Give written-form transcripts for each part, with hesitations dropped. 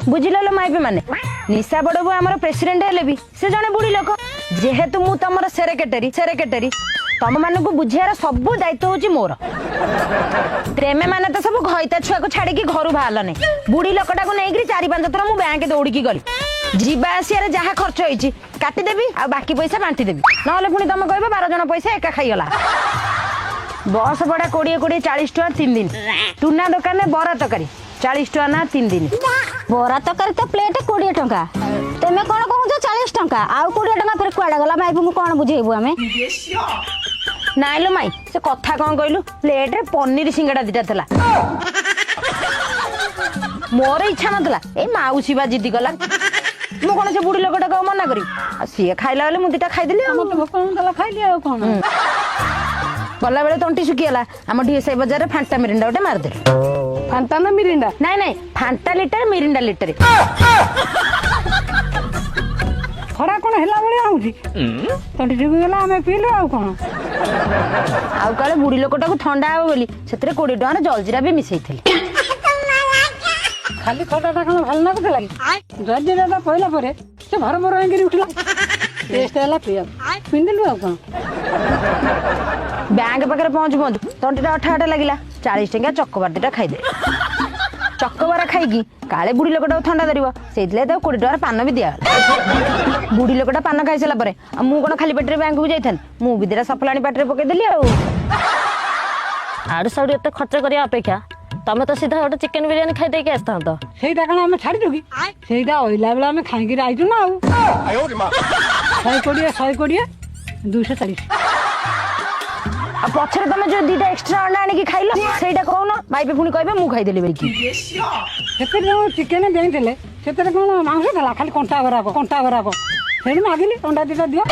ବୁଝିଲ ଲୋ ମାଇପି ମାନେ, ନିଶା ବଡ ବୋଉ ଆମର ପ୍ରେସିଡେଣ୍ଟ ହେଲେ ବି ସେ ଜଣେ ବୁଢୀ ଲୋକ। ଯେହେତୁ ମୁଁ ତମର ସେକ୍ରେଟାରୀ, ତମ ମାନଙ୍କୁ ବୁଝିବାର ସବୁ ଦାୟିତ୍ୱ ହଉଛି ମୋର। ପ୍ରେମେ ମାନେ ତ ସବୁ ଘଇତା ଛୁଆକୁ ଛାଡିକି ଘରୁ ବାହାରିଲନି। ବୁଢୀ ଲୋକଟାକୁ ନେଇକିରି 4-5 ଥର ମୁଁ ବ୍ୟାଙ୍କ ଦୌଡ଼ିକି ଗଲି। ଯିବା ଆସିବାରେ ଯାହା ଖର୍ଚ୍ଚ ହେଇଛି କାଟିଦେବି, ଆଉ ବାକି ପଇସା ବାଣ୍ଟିଦେବି। ନହେଲେ ପୁଣି ତମେ କହିବ 12 ଜଣ ପଇସା ଏକା ଖାଇଗଲା। ବସ ଭଡା 20 20 40 ଟଙ୍କା 3 ଦିନ। ଟୁନା ଦୋକାନରେ ବରା ତରକାରୀ 40 ଟଙ୍କା ନା 3 ଦିନ। ବରା ତରକାରୀ ତ ପ୍ଲେଟ 20 ଟଙ୍କା, ତମେ କଣ କହୁଛ 40 ଟଙ୍କା? ଆଉ 20 ଟଙ୍କା ଫେର କୁଆଡେ ଗଲା? ମାଇପଙ୍କୁ କଣ ବୁଝେଇବୁ ଆମେ? ନାଇଁ ଲୋ ମାଇ, ସେ କଥା କଣ କହିଲୁ, ପ୍ଲେଟରେ ପନିର ସିଙ୍ଗଡା ଦିଟା ଥିଲା। ମୋର ଇଚ୍ଛା ନଥିଲା, ଏଇ ମାଉସୀ ବା ଜିଦି କଲା। ମୁଁ କଣ ସେ ବୁଢୀ ଲୋକଟାକୁ ଆଉ ମନା କରିବି? ଆଉ ସିଏ ଖାଇଲା ବେଳେ ମୁଁ ଦିଟା ଖାଇଦେଲି। ଆଉ ମତେ ଭୋକ ହଉଥିଲା, ଖାଇଲି, ଆଉ କଣ? ଗଲାବେଳେ ତଣ୍ଟି ଶୁଖିଗଲା, ଆମ ଢିଏସାଇ ବଜାରରେ ଫାଣ୍ଟା ମିରିଣ୍ଡା ଗୋଟେ ମାରିଦେଲୁ। ଫାଣ୍ଟା ନା ମିରିଣ୍ଡା? ନାଇଁ ନାଇଁ, ଫାଣ୍ଟା ଲିଟର, ମିରିଣ୍ଡା ଲିଟର। ଖରା କଣ ହେଲା ଭଳିଆ ହଉଛି, ତଣ୍ଟି ଶୁଖିଗଲା, ଆମେ ପିଇଲୁ, ଆଉ କଣ? ଆଉ କାଳେ ବୁଢୀ ଲୋକଟାକୁ ଥଣ୍ଡା ହବ ବୋଲି ସେଥିରେ 20 ଟଙ୍କାର ଜଲଜିରା ବି ମିଶେଇଥିଲି। ଖାଲି ଖଟାଟା କଣ ଭଲ ଲାଗୁଥିଲା କି? ଜଲଜିରାଟା ପଇଲା ପରେ ସେ ଭରଭର ହେଇକିରି ଉଠିଲା, ଟେଷ୍ଟ ହେଲା ପିଇବାକୁ, ପିନ୍ଧିଲୁ, ଆଉ କଣ? ବ୍ୟାଙ୍କ ପାଖରେ ପହଞ୍ଚୁ ପହଞ୍ଚୁ ତଣ୍ଟିଟା ଅଠା ଅଠା ଲାଗିଲା। 40 ଟଙ୍କା ଚକୋବାର ଦିଟା ଖାଇଦେ। ଚକୋବାର ଖାଇକି କାଳେ ବୁଢୀ ଲୋକଟାକୁ ଥଣ୍ଡା ଧରିବ, ସେଇଥିଲାଗି ତାକୁ 20 ଟଙ୍କାର ପାନ ବି ଦିଆଗଲା। ବୁଢୀ ଲୋକଟା ପାନ ଖାଇସାରିଲା ପରେ ଆଉ ମୁଁ କଣ ଖାଲି ପେଟରେ ବ୍ୟାଙ୍କକୁ ଯାଇଥାନ୍ତି? ମୁଁ ବି ଦିଟା ସଫଲାଣି ପାଟିରେ ପକେଇଦେଲି। ଆଉ ଆଡୁ ସାଡୁ ଏତେ ଖର୍ଚ୍ଚ କରିବା ଅପେକ୍ଷା ତମେ ତ ସିଧା ଗୋଟେ ଚିକେନ ବିରିୟାନୀ ଖାଇଦେଇକି ଆସିଥାନ୍ତ। ସେଇଟା କଣ ଆମେ ଛାଡ଼ିଛୁ କି? ସେଇଟା ଅଇଲା ବେଳେ ଆମେ ଖାଇକିରି ଆଇଛୁ ନା। ଆଉ 120, 120, 240। ଆଉ ପଛରେ ତମେ ଯୋଉ ଦିଟା ଏକ୍ସଟ୍ରା ଅଣ୍ଡା ଆଣିକି ଖାଇଲ, ସେଇଟା କହୁନ? ମାଇପି ପୁଣି କହିବେ ମୁଁ ଖାଇଦେଲି ବୋଲିକି। ସେଥିରେ ଯୋଉ ଚିକେନ ଦେଇଥିଲେ, ସେଥିରେ କଣ ମାଂସ ଥିଲା? ଖାଲି କଣ୍ଟା ଗରାକ, କଣ୍ଟା ଗରାକ। ସେଇଠି ମାଗିଲି, ଅଣ୍ଡା ଦିଟା ଦିଅ।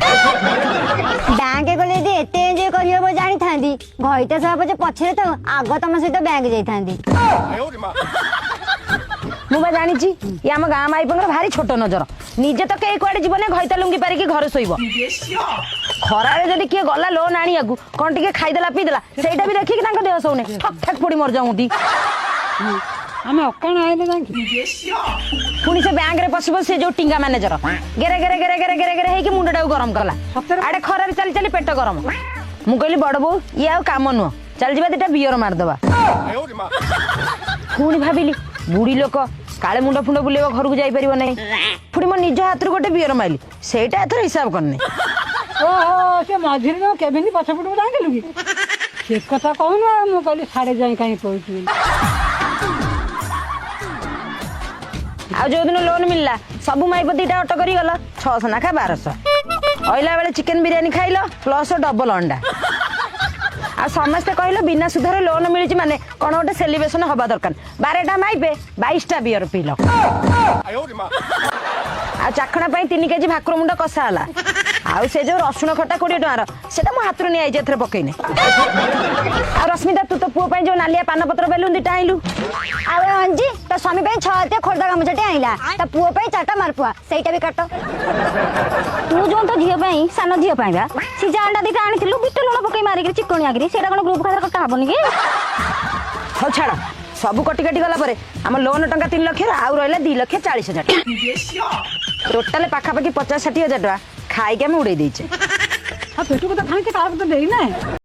ବ୍ୟାଙ୍କ ଗଲେ ଯଦି ଏତେ ଏଞ୍ଜୟ କରିହବ ଜାଣିଥାନ୍ତି, ଘଇତା ସହ ପଛେ ପଛରେ ତ ଆଗ ତମ ସହିତ ବ୍ୟାଙ୍କ ଯାଇଥାନ୍ତି। ମୁଁ ବା ଜାଣିଛି, ଇଏ ଆମ ଗାଁ ମାଇପଙ୍କର ଭାରି ଛୋଟ ନଜର। ନିଜେ ତ କେହି କୁଆଡେ ଯିବନି, ଘଇତା ଲୁଙ୍ଗି ପାରିକି ଘରେ ଶୋଇବ। ଖରାରେ ଯଦି କିଏ ଗଲା ଲୋନ ଆଣିବାକୁ, କଣ ଟିକେ ଖାଇଦେଲା ପିଇଦେଲା, ସେଇଟା ବି ଦେଖିକି ତାଙ୍କ ଦେହ ସହୁନି, ଠକ୍ ଠାକ୍ ପଡି ମରିଯାଉନ୍ତି। ଆମେ ଅକାଣ ଆଇଲେ ଯାଇକି। ପୁଣି ସେ ବ୍ୟାଙ୍କରେ ପଶିବ, ସେ ଯୋଉ ଟିଙ୍ଗା ମ୍ୟାନେଜର ଗେରେ ଗେରେ ଗେରେ ଗେରେ ଗେରେ ଗେରେ ହେଇକି ମୁଣ୍ଡଟାକୁ ଗରମ କଲା। ସତରେ? ଆଡେ ଖରାରେ ଚାଲି ଚାଲି ପେଟ ଗରମ। ମୁଁ କହିଲି, ବଡ ବୋଉ, ଇଏ ଆଉ କାମ ନୁହଁ, ଚାଲିଯିବା ଦିଟା ବିୟର ମାରିଦବା। ପୁଣି ଭାବିଲି, ବୁଢୀ ଲୋକ କାଳେ ମୁଣ୍ଡ ଫୁଣ୍ଡ ବୁଲେଇବ, ଘରକୁ ଯାଇପାରିବ ନାହିଁ। ପୁଣି ମୋ ନିଜ ହାତରୁ ଗୋଟେ ବିୟର ମାଇଲି, ସେଇଟା ଏଥର ହିସାବ କରିନି। ଓହୋ, ସେ ମଝିରେ ଯୋଉ କେବିନି ପଛପଟକୁ ଯାଇଥିଲୁ କି, ସେ କଥା କହୁନୁ? ଆଉ ମୁଁ କହିଲି ସାଢେ ଯାଇ କାହିଁ କହୁଛୁ ବୋଲି। ଆଉ ଯୋଉଦିନ ଲୋନ ମିଳିଲା, ସବୁ ମାଇପ ଦିଟା ଅଟୋ କରି ଗଲ, 600 ନାଖା 1200। ଅଇଲା ବେଳେ ଚିକେନ ବିରିୟାନୀ ଖାଇଲ ପ୍ଲସ ଡବଲ ଅଣ୍ଡା। ଆଉ ସମସ୍ତେ କହିଲ ବିନା ସୁଧରେ ଲୋନ ମିଳିଛି ମାନେ କଣ ଗୋଟେ ସେଲିବ୍ରେସନ ହବା ଦରକାର। 12ଟା ମାଇପେ 22ଟା ବିୟର ପିଇଲ। ଆଉ ଚାଖଣା ପାଇଁ 3 କେଜି ଭାକୁର ମୁଣ୍ଡ କଷା ହେଲା। ଆଉ ସେ ଯୋଉ ରସୁଣ ଖଟା 20 ଟଙ୍କାର, ସେଟା ମୋ ହାତରୁ ନିଆଯାଇଛି, ଏଥିରେ ପକେଇନି। ଆଉ ରଶ୍ମିତା, ତୁ ତ ପୁଅ ପାଇଁ ଯୋଉ ନାଲିଆ ପାନପତ୍ର ବେଲୁନ ଦିଟା ଆଣିଲୁ। ଆଉ ଏ ଅଞ୍ଜି ତା ସ୍ୱାମୀ ପାଇଁ 6 ହାତିଆ ଖୋର୍ଦ୍ଧା ଗାମୁଛାଟେ ଆଣିଲା, ତା ପୁଅ ପାଇଁ 4ଟା ମାଲପୁଆ, ସେଇଟା ବି କାଟ। ତୁ ଯୋଉ ତୋ ଝିଅ ପାଇଁ, ସାନ ଝିଅ ପାଇଁ ବା ସିଝା ଅଣ୍ଡା ଦିଟା ଆଣିଥିଲୁ, ବିଟ ଲୁଣ ପକେଇ ମାରିକିରି ଚିକଣିଆ କିରି, ସେଇଟା କଣ ଗ୍ରୁପ ଖାତାରେ କଟା ହବନି କି? ହଉ ଛାଡ଼, ସବୁ କଟି କାଟି ଗଲା ପରେ ଆମ ଲୋନ ଟଙ୍କା 3 ଲକ୍ଷର ଆଉ ରହିଲା 2,40,000 ଟଙ୍କା। ଟୋଟାଲ ପାଖାପାଖି 50-60 ହଜାର ଟଙ୍କା ଖାଇକି ଆମେ ଉଡେଇ ଦେଇଛେ। ଆଉ ପେଟକୁ ତ ଖାଇଛି, କାହାକୁ ତ ଦେଇନାହିଁ।